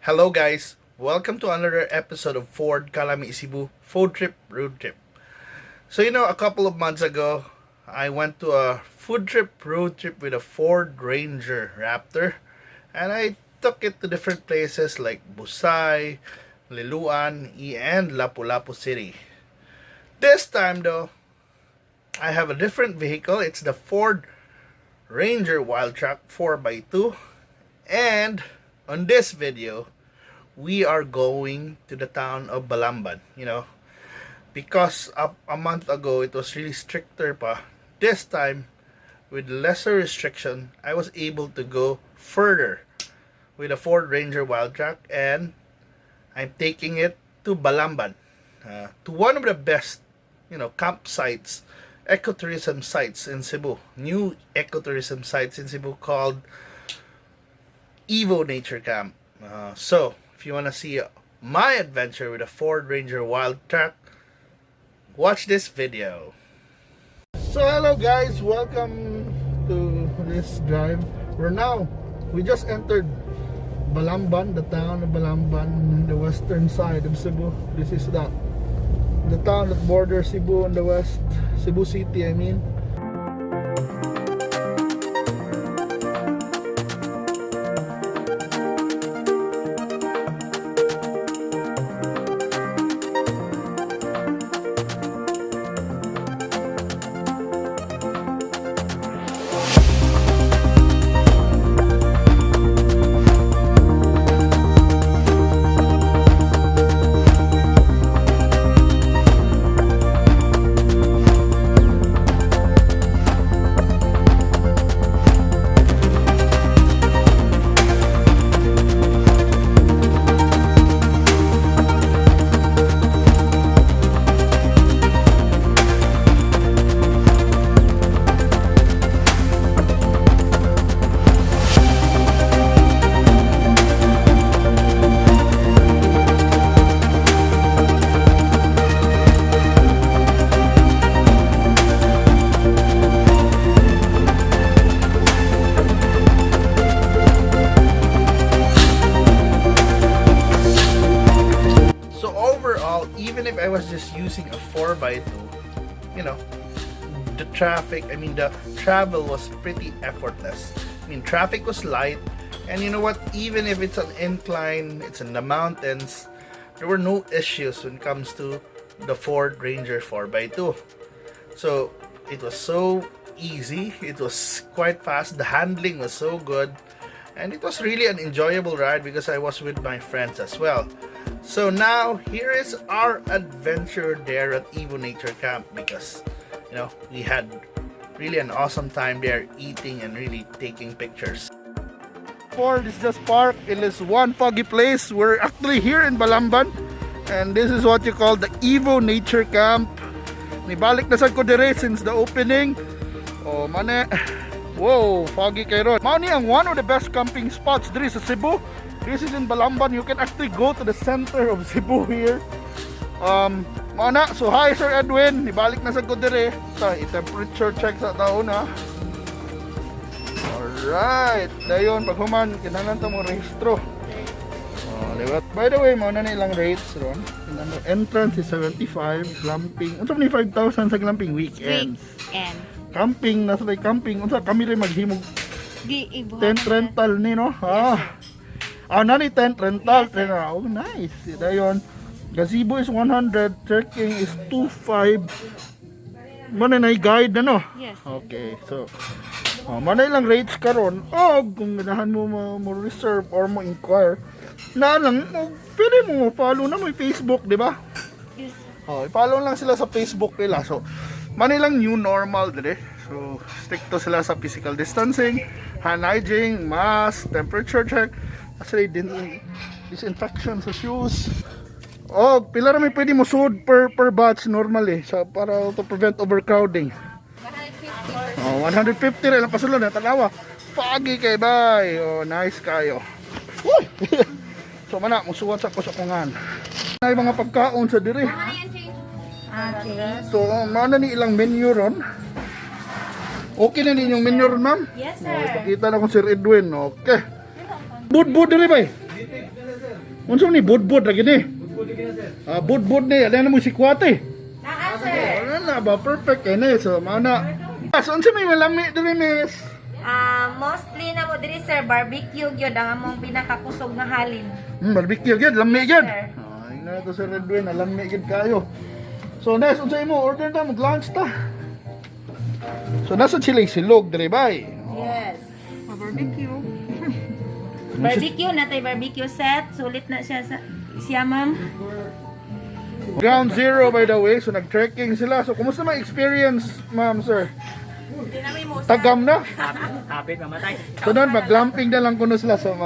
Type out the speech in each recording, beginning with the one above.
Hello guys, welcome to another episode of Ford Kalami Cebu Food Trip Road Trip. So a couple of months ago, I went to a food trip road trip with a Ford Ranger Raptor, and I took it to different places like Busay, Liloan, and Lapu-Lapu City. This time though, I have a different vehicle. It's the Ford Ranger Wildtrak 4x2, and on this video, we are going to the town of Balamban. Because a month ago it was really stricter pa. This time, with lesser restriction, I was able to go further with a Ford Ranger Wildtrak, and I'm taking it to Balamban, to one of the best, campsites, ecotourism sites in Cebu. New ecotourism sites in Cebu called Evo Nature Camp. So, if you want to see my adventure with a Ford Ranger Wildtrak, watch this video. So hello guys, welcome to this drive. We just entered Balamban, the town of Balamban, the western side of Cebu. This is the town that borders Cebu on the west, Cebu City, I mean. So overall, even if I was just using a 4x2, the traffic, I mean the travel was pretty effortless. I mean, traffic was light, and you know what, even if it's an incline, it's in the mountains, there were no issues when it comes to the Ford Ranger 4x2. So it was so easy, it was quite fast, the handling was so good, and it was really an enjoyable ride because I was with my friends as well. So now here is our adventure there at Evo Nature Camp, because we had really an awesome time there eating and really taking pictures. Ford is just parked in this one foggy place. We're actually here in Balamban, and this is what you call the Evo Nature Camp. Nibalik na sad ko dire since the opening. Oh mane. Whoa, foggy kay ron. Mao ni ang one of the best camping spots diri sa Cebu. This is in Balamban. You can actually go to the center of Cebu here. Mao na. So hi Sir Edwin, nibalik na sad ko dire. Sa i-temperature check sa taon ha. Alright, dayon paghuman kinahanglan ta mo rehistro. Oh, di ba? By the way, mao na na ilang rates ron. Entrance is 75, glamping. Unsa man ni 5,000 sa glamping weekends? Weekend. Camping, nasa tay camping. Unsa kami rin maghimog Di ibuhat. Tent rental ni, no? Ah. Ah, nani tent rental. Yes, sir. Oh, nice. Dayon. Gazebo is 100, trekking is 25. Mo na nay guide na, no? Yes. Okay, so oh, manay lang rates karon. Oh, kung ganahan mo mo reserve or mo inquire, na lang mo pwede mo follow na mo yung Facebook, di ba? Yes. Oh, i-follow lang sila sa Facebook nila. So, manay lang new normal dire. So, stick to sila sa physical distancing, hand hygiene, mask, temperature check, actually din disinfection sa shoes. Oh, pila ra may pwede mo sud per batch normally sa para to prevent overcrowding. 150. Oh, 150 ra lang pasulod na tanawa. Foggy kay bay. Oh, nice kayo. Uy! So mana musuwat sa ko sa kungan. Nay mga pagkaon sa diri. Okay. So mao na ni ilang menu ron. Okay na ninyong menu ron, ma'am? Yes, Oh, sir. ipakita na kung Sir Edwin. Okay. Budbud diri bay. Unsa ni budbud ra gini? Ah, budbud ni, alin na mo sikwate. Naa, sir. Wala na ba perfect kay ni. So mao na. So unsa may malami diri, miss? Ah, mostly na mo diri, sir, barbecue gyud ang among pinakakusog nga halin. Barbecue gyud, lami gyud. Sir. Ay na to Sir Edwin, lami gyud kayo. So next, unsa imo order ta, mag-lunch ta. So nasa sila silog diri bay. Yes. Barbecue. Barbecue na tay barbecue set. Sulit na siya sa siya, ma'am. Ground zero, by the way, so nag-trekking sila. So kumusta may experience, ma'am, sir? Tagam na? Kapit, mamatay. So noon, mag-glamping na lang kuno sila. So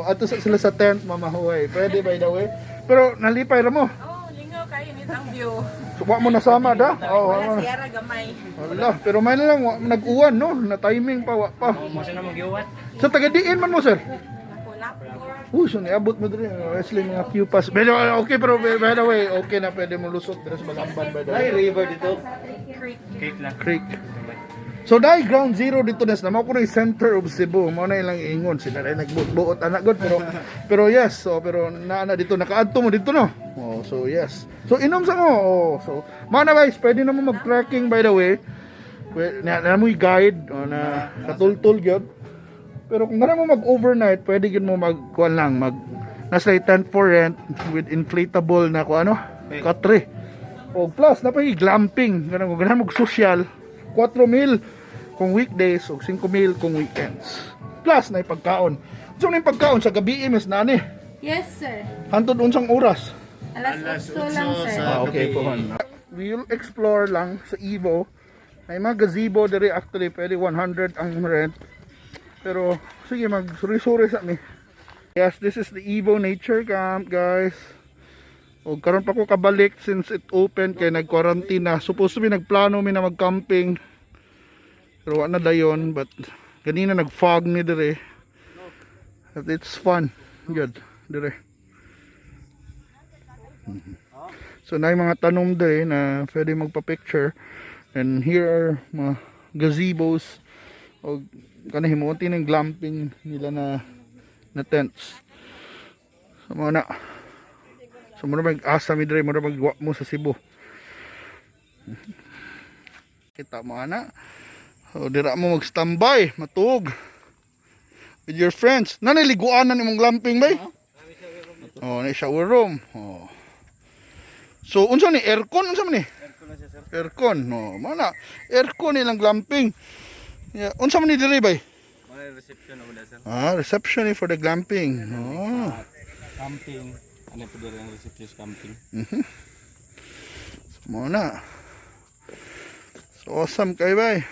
ato sila sa tent, mamahuay. Pwede, by the way. Pero nalipay ra mo. Oh, lingaw kayo nit ang view. So, wa mo nasama da? Oh, wa Wala mo. siyara gamay. Wala, pero may na lang wa, nag-uwan no, na timing pa wa pa. Mo siya na magyuwat. So taga diin man mo, sir. Lapu-lapu. Uy, so niabot mo diri wrestling mga Q pass. Pero okay, pero by the way, okay na pwede mo lusot diri sa Balamban, by the way. River dito. Creek lang. Creek. So dai ground zero dito nes na mao kuno yung center of Cebu. Mao na ilang ingon sila ray nagbuot anak god, pero pero yes, so pero naa na dito nakaadto mo dito no. Oh, so yes. So inom sa mo. Oh, so mao na guys, pwede na mo mag-trekking, by the way. Pwede, na mo yung guide o na katultul gyud. Pero kung gana mo mag-overnight, pwede gyud mo mag kuan lang, mag nasa tent for rent with inflatable na kung ano, katre. O plus na pa glamping, ganun kung ganahan mag social, 4 mil kung weekdays o 5 mil kung weekends. Plus na pagkaon. So na pagkaon sa gabi mis na ni. Yes, sir. Hantod unsang oras? Alas 8 lang, sir. Ah, okay po. We'll explore lang sa Evo. May mga gazebo diri actually, pwede 100 ang rent. Pero sige, magsuri-suri sa mi. Yes, this is the Evo Nature Camp, guys. O karon pa ko kabalik since it opened kay nag-quarantine na. Supposed to be nagplano mi na mag-camping. Pero wa na dayon, but ganina nag-fog ni dire. But it's fun. Good. Dire. So na yung mga tanom dire na pwede magpa-picture. And here are mga gazebos o kanang himuon ng glamping nila na na tents. So mao na. So mura mag-asa mi dire, mura magwa mo sa Cebu. Kita mo ana. So dira mo mag-standby, matuog. With your friends. Naniliguan na nimong glamping bay? Oh, na shower room. Oh. So unsa ni aircon, unsa man ni? Aircon, no. Mao na. Aircon nilang glamping. Yeah. Unsa man ni diri bay? Mga reception na wala, sir. Ah, reception ni for the glamping. Oh. Camping. Ano po dito ang reception sa camping? So, mao na. So awesome kay bay.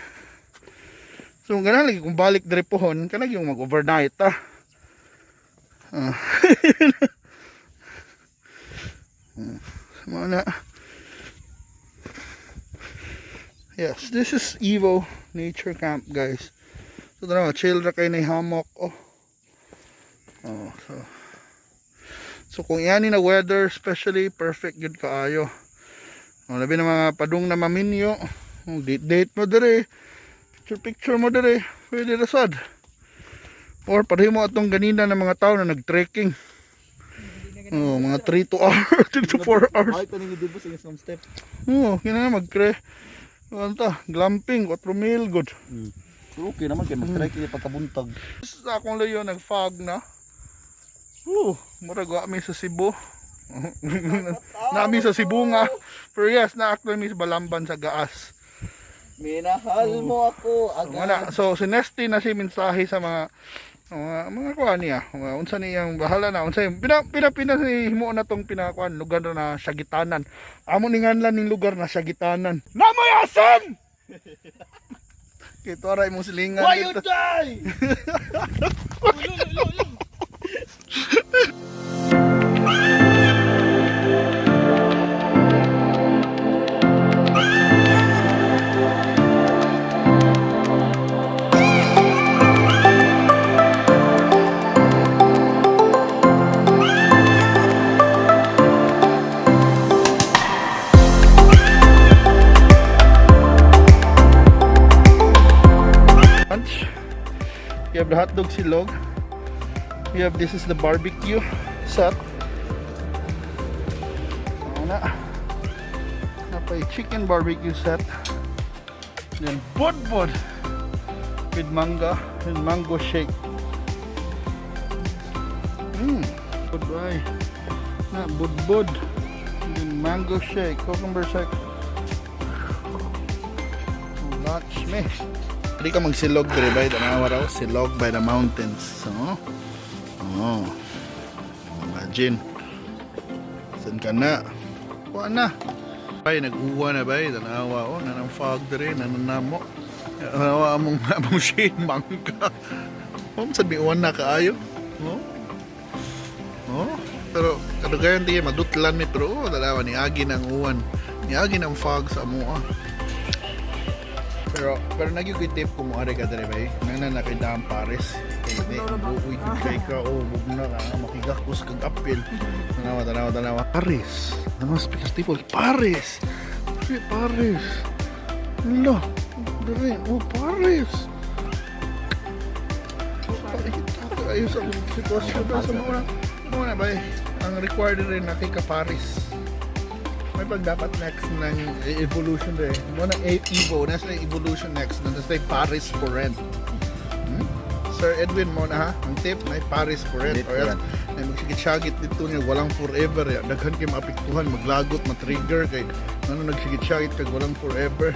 So ganahan lagi kung balik diri pohon, kanang yung mag-overnight ah. Ah. Mao na. Yes, this is Evo Nature Camp, guys. So tara, chill ra kay na hammock oh. Oh, so So kung yani na weather, especially perfect gyud kaayo. Oh, labi na mga padung na maminyo. Oh, date date mo dire. Picture picture mo dire. Pwede ra sad. Or pareho mo atong ganina ng mga tao na nag-trekking. Oh, mga 3 to hour, 3 to 4 hours. Ay, kaning dibos ang isang step. Oh, kina magkre. Ano ta? Glamping 4 mil good. Pero okay naman kay mag-trek kay pagkabuntag. Sa akong layo nag-fog na. Murag wa mi sa Cebu. Nami sa Cebu nga. Pero yes, na-actually mi sa Balamban sa Gaas. Minahal mo ako So, wala. So si Nesty na si mensahe sa mga mga mga kuan niya. Mga unsa niyang bahala na unsa yung pina pina, pina si himo na tong pinakuan lugar na sagitanan. Amo ni nganlan ning lugar na sagitanan. Namoy asan! Kito ra imong silingan Why you dito. die? Lunch. We have the hotdog silog. We have, this is the barbecue set. Na. Napay chicken barbecue set. Then budbud with mangga and mango shake. Bud ay. Na budbud. Then mango shake, cucumber shake. Watch me. Hindi ka magsilog dire bay, tanawa raw silog by the mountains. So, oh. Imagine. San ka na? Wa na. Bay, nag-uwa na bay, tanawa oh, nanang fog dire, nananamo. Tanawa among among shade mangka. Oh, sad mi uwan na kaayo. Oh. Oh, pero kadugayan di madutlan mi pero oh, tanawa ni agi ng uwan. Ni agi ng fog sa amoa. Pero pero nagyud ko'y tip kung muari ka dire bay. Nang na kay Dam Paris. Kay di buoy jud kay ka oh bugna ka makigakos kag apil. Tanawa, tanawa, tanawa. Paris. Ano speakers people? Paris. Dire Paris. Lo. Dire oh Paris. Pakita kayo sa sitwasyon daw sa mga mga bay. Ang required rin na kay ka Paris. May pag dapat next ng evolution rin. Mo na Evo, nasa evolution next. Nasa Paris for rent. Sir Edwin mo na ha, ang tip may Paris for rent Paris or for else ay magsigit-sagit dito niya walang forever ya. Daghan kay maapektuhan, maglagot, matrigger kay ano nagsigit-sagit kag walang forever.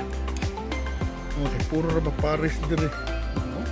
Okay, puro ra ba Paris dire. No?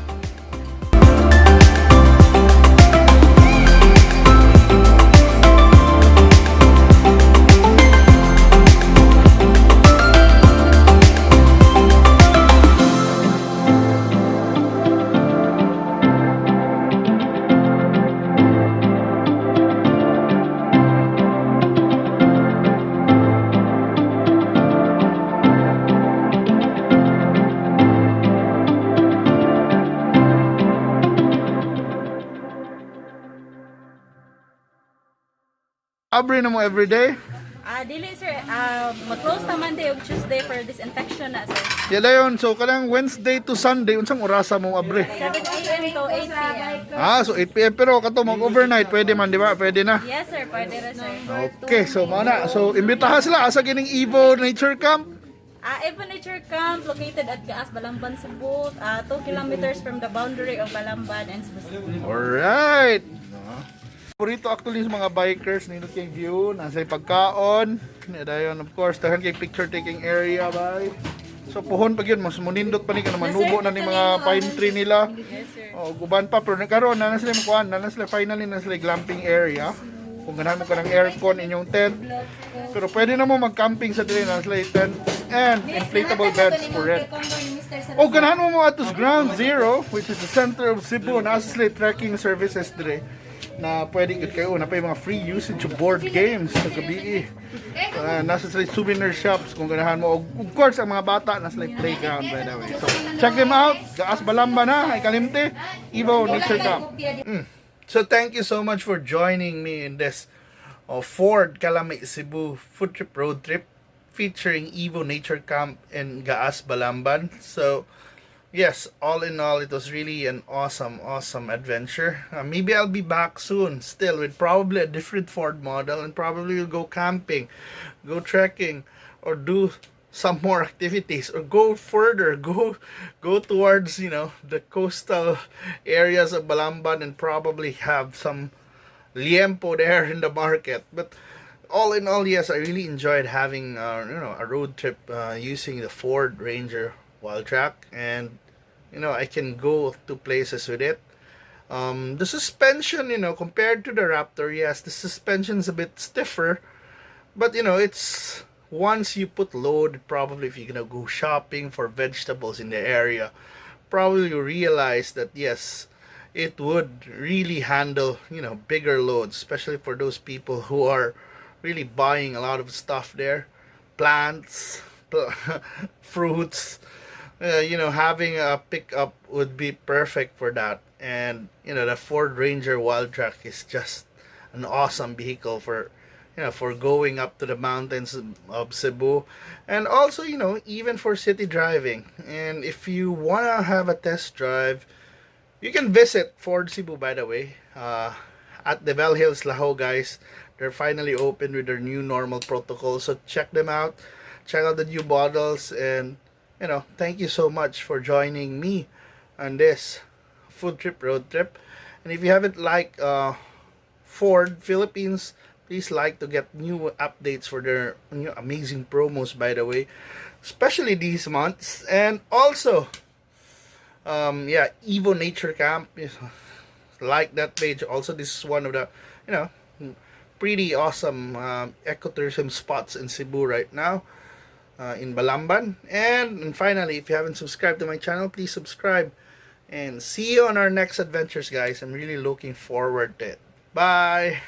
Abre na mo everyday. Ah, dili sir, ah mag-close na Monday ug Tuesday for disinfection na sir. Yala yun. So kanang Wednesday to Sunday unsang orasa mo abre? 7 a.m. to 8 p.m. Ah, so 8 PM pero kato mag overnight pwede man di ba? Pwede na. Yes sir, pwede ra sir. Okay, so mao na. So imbitahan sila asa kining Evo Nature Camp. Ah, Evo Nature Camp located at Gaas, Balamban, Cebu, 2 kilometers from the boundary of Balamban and Cebu City. Alright. Paborito actually sa mga bikers nindot kay view, nasa pagkaon, dayon of course daghan kay picture taking area bay. So puhon pag yun, mas munindot pa ni ka manubo na ni mga pine tree nila. Yes sir. Oh, guban pa pero karon na na sila makuan, na na sila finally na sila glamping area. Kung ganahan mo ka ng aircon inyong tent. Pero pwede na mo mag-camping sa dili na sila tent and inflatable beds for rent. O ganahan mo mo atos Ground Zero, which is the center of Cebu, nasa sila trekking services dire na pwede gud kayo na pa yung mga free usage of board games sa gabi. Nasa sila souvenir shops kung ganahan mo. Of course, ang mga bata nasa sila playground by the way. So, check them out. Gaas Balamba na, ay kalimte. Evo Nature Camp. So thank you so much for joining me in this Ford Kalami Cebu food trip road trip featuring Evo Nature Camp in Gaas Balamban. So yes, all in all, it was really an awesome, awesome adventure. Maybe I'll be back soon, still with probably a different Ford model, and probably we'll go camping, go trekking, or do some more activities, or go further, go towards the coastal areas of Balamban and probably have some liempo there in the market. But all in all, yes, I really enjoyed having a road trip using the Ford Ranger Wildtrak, and I can go to places with it. The suspension, compared to the Raptor, yes, the suspension's a bit stiffer, but it's once you put load, probably if you're gonna go shopping for vegetables in the area, probably you realize that yes, it would really handle bigger loads, especially for those people who are really buying a lot of stuff there, plants, fruits. Having a pickup would be perfect for that. And the Ford Ranger Wildtrak is just an awesome vehicle for for going up to the mountains of Cebu, and also even for city driving. And if you wanna have a test drive, you can visit Ford Cebu, by the way, at the Bell Hills Laho, guys. They're finally open with their new normal protocol. So check them out. Check out the new bottles and thank you so much for joining me on this food trip road trip. And if you haven't liked Ford Philippines, please like to get new updates for their new amazing promos, by the way, especially these months. And also, yeah, Evo Nature Camp, like that page. Also, this is one of the pretty awesome ecotourism spots in Cebu right now, in Balamban. And finally, if you haven't subscribed to my channel, please subscribe. And see you on our next adventures, guys. I'm really looking forward to it. Bye.